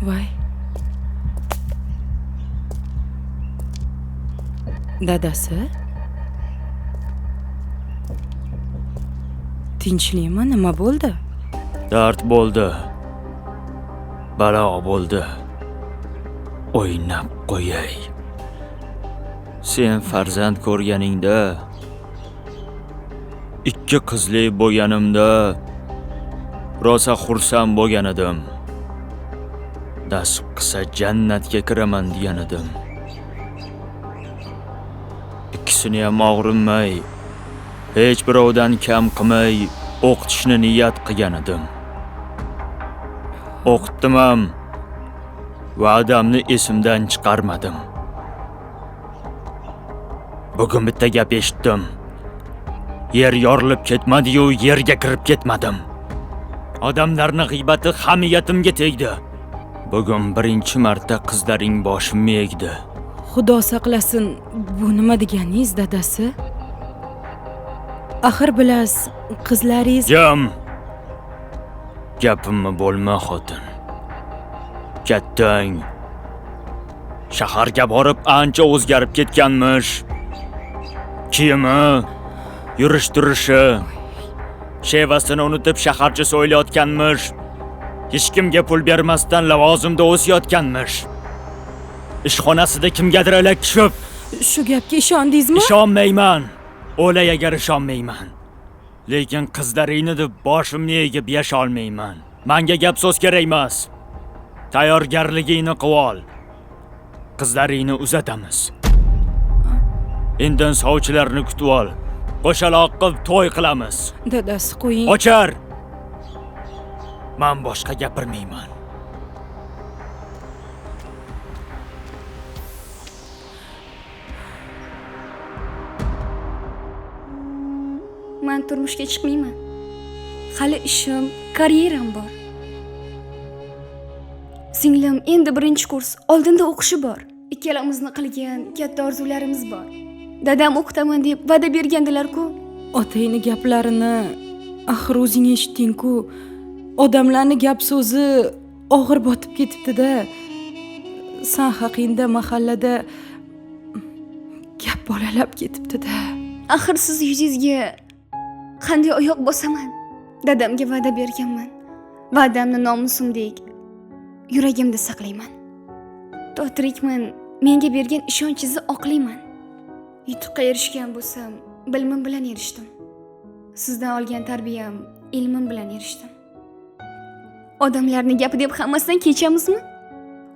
Voy, dadasi, tinchlikmi? Nima bo'ldi? Dard bo'ldi, balo bo'ldi. O'ynab qo'yay. Sen farzand ko'rganingda, ikki qizli bo'lganimda rosa xursand bo'lgan edim. Nasib qilsa jannatga kiraman degan edim. Ikkisini ham og'rinmay, hech birovdan kam qilmay o'qitishni niyat qilgan edim. O'qitdim ham, va'damni esimdan chiqarmadim. Bugun bitta gap eshitdim. Yer yorilib ketmadi-yu, yerga kirib ketmadim. Odamlarning g'iybati hamiyatimga tegdi. Bugun birinchi marta qizlaring boshimni egdi. Xudo saqlasin, bu nima deganingiz, dadasi? Axir bilasiz, qizlaringiz... Jam! Gapimni bo'lma, xotin. Kattang shaharga borib ancha o'zgarib ketganmish. Kiyimi, yurish-turishi, shevasini unutib shaharcha so'ylayotganmish. Hech kimga pul bermasdan lavozimda o'sayotganmish. Ishxonasida kimgadir alak tushib... Shu gapga ishondingizmi? Ishonmayman. O'lay agar ishonmayman. Lekin qizlaringni deb boshimni egib yasha olmayman. Menga gap so'z kerak emas. Tayyorgarligingni qilib ol. Qizlaringni uzatamiz. Indin sovchilarni kutib ol. Qo'shaloq qilib to'y qilamiz. Dadasi, qo'ying. O'chir! Men boshqa gapirmayman. Men turmushga chiqmayman. Hali ishim, karyeram bor. Singlim endi 1-kurs, oldinda o'qishi bor. Ikkalamizni qilgan katta orzularimiz bor. Dadam o'qitaman deb va'da bergandilar-ku. Otangni gaplarini axir o'zing eshitding-ku. Odamlarning gap so'zi og'ir botib ketibdi-da. San haqingda mahallada gap bolalab ketibdi-da. Axir siz yuzingizga qanday oyoq bosaman? Dadamga va'da berganman. Va'damni nomusimdek yuragimda saqlayman. To tirikman, menga bergan ishonchingizni oqlayman. Yutuqqa erishgan bo'lsam, bilimim bilan erishdim. Sizdan olgan tarbiyam, ilmim bilan erishdim. Odamlarning gapi deb hammasidan kechamizmi?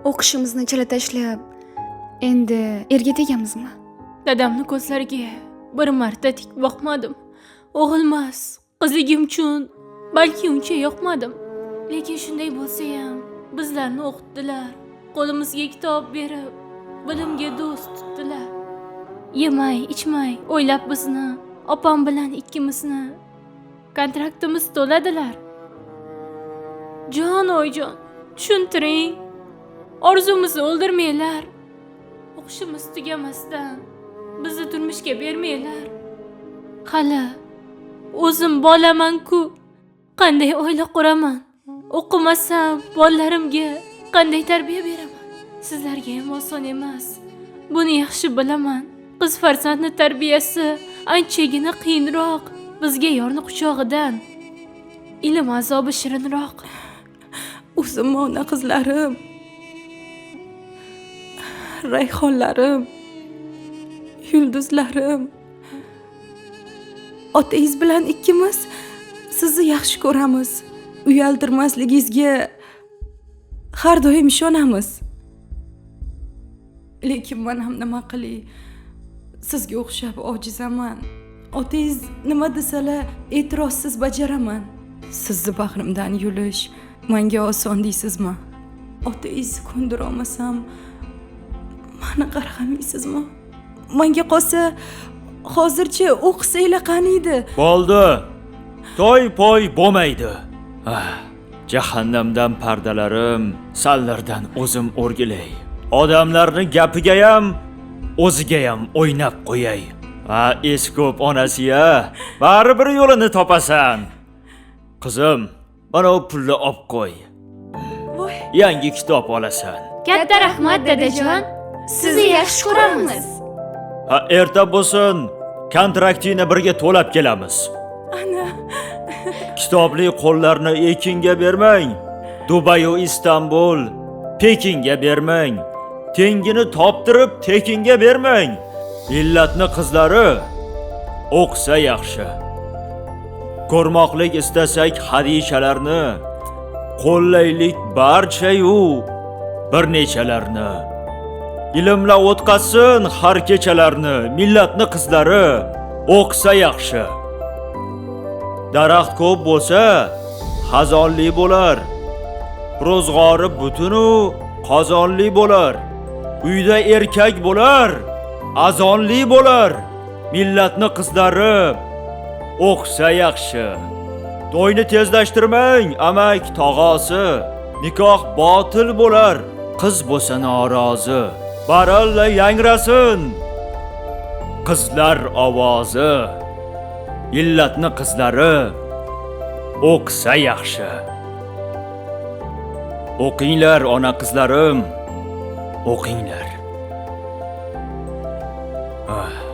O'qishimizni chala tashlab, endi erga tegamizmi? Dadamni ko'zlariga bir marta tik boqmadim. O'g'ilmas, qizligim uchun balki uncha yoqmadim. Lekin shunday bo'lsa ham bizlarni o'qitdilar. Qo'limizga kitob berib, bilimga do'st tutdilar. Yemay, ichmay, o'ylab bizni, opam bilan ikkimizni kontraktimiz to'ladilar. Jon oyijon, tushuntiring. Orzumizni o'ldirmanglar. O'qishimiz tugamasdan bizni turmushga bermanglar. Hali o'zim bolaman-ku, qanday oila quraman? O'qimasam bolalarimga qanday tarbiya beraman? Sizlarga ham oson emas. Buni yaxshi bilaman. Qiz farzandni tarbiyasi anchagina qiyinroq. Bizga yorni quchog'idan ilm azobi shirinroq. O'zim ona qizlarim, rayhonlarim, yulduzlarim. Otangiz bilan ikkimiz sizni yaxshi ko'ramiz. Uyaltirmasligingizga har doim ishonamiz. Lekin men ham nima qilay? Sizga o'xshab ojizaman. Otangiz nima desalar e'tirozsiz bajaraman. Sizni bag'rimdan yulish menga oson deysizmi? Otangizni ko'ndira olmasam meni qarg'amaysizmi? Menga qolsa hozircha o'qisanglar qaniydi? Bo'ldi. To'y poy bo'lmaydi. Jahannamdan pardalarim, sallardan o'zim o'rgilay. Odamlarning gapiga ham, o'ziga ham o'ynab qo'yay. Ha, es ko'p onasi-ya, baribir yo'lini topasan. Qizim, mana u pulni olib qo'y. Voy. yangi kitob olasan. Katta rahmat, dadajon. Sizni yaxshi ko'ramiz. Ha, erta bo'lsin, kontraktingni birga to'lab kelamiz. Ana. Kitobli qo'llarni ekinga bermang. Dubayu Istanbul, Pekinga bermang. Tengini toptirib tekinga bermang. Millatni qizlari o'qisa yaxshi. Ko'rmoqlik istasak hadishalarni, qo'llaylik barcha-yu bir nechalarni. Ilmla o'tqazsin har kechalarni, millatni qizlari o'qisa yaxshi. Daraxt ko'p bo'lsa, xazonli bo'lar. Ro'zg'ori butunu qozonli bo'lar. Uyda erkak bo'lar, azonli bo'lar. Millatni qizlari o'qisa yaxshi. To'yni tezlashtirmang, amak tog'osi. Nikoh botil bo'lar, qiz bo'lsa norozi. Baralla yangrasin qizlar ovozi. Millatni qizlari o'qisa yaxshi. O'qinglar ona qizlarim, o'qinglar. Ah.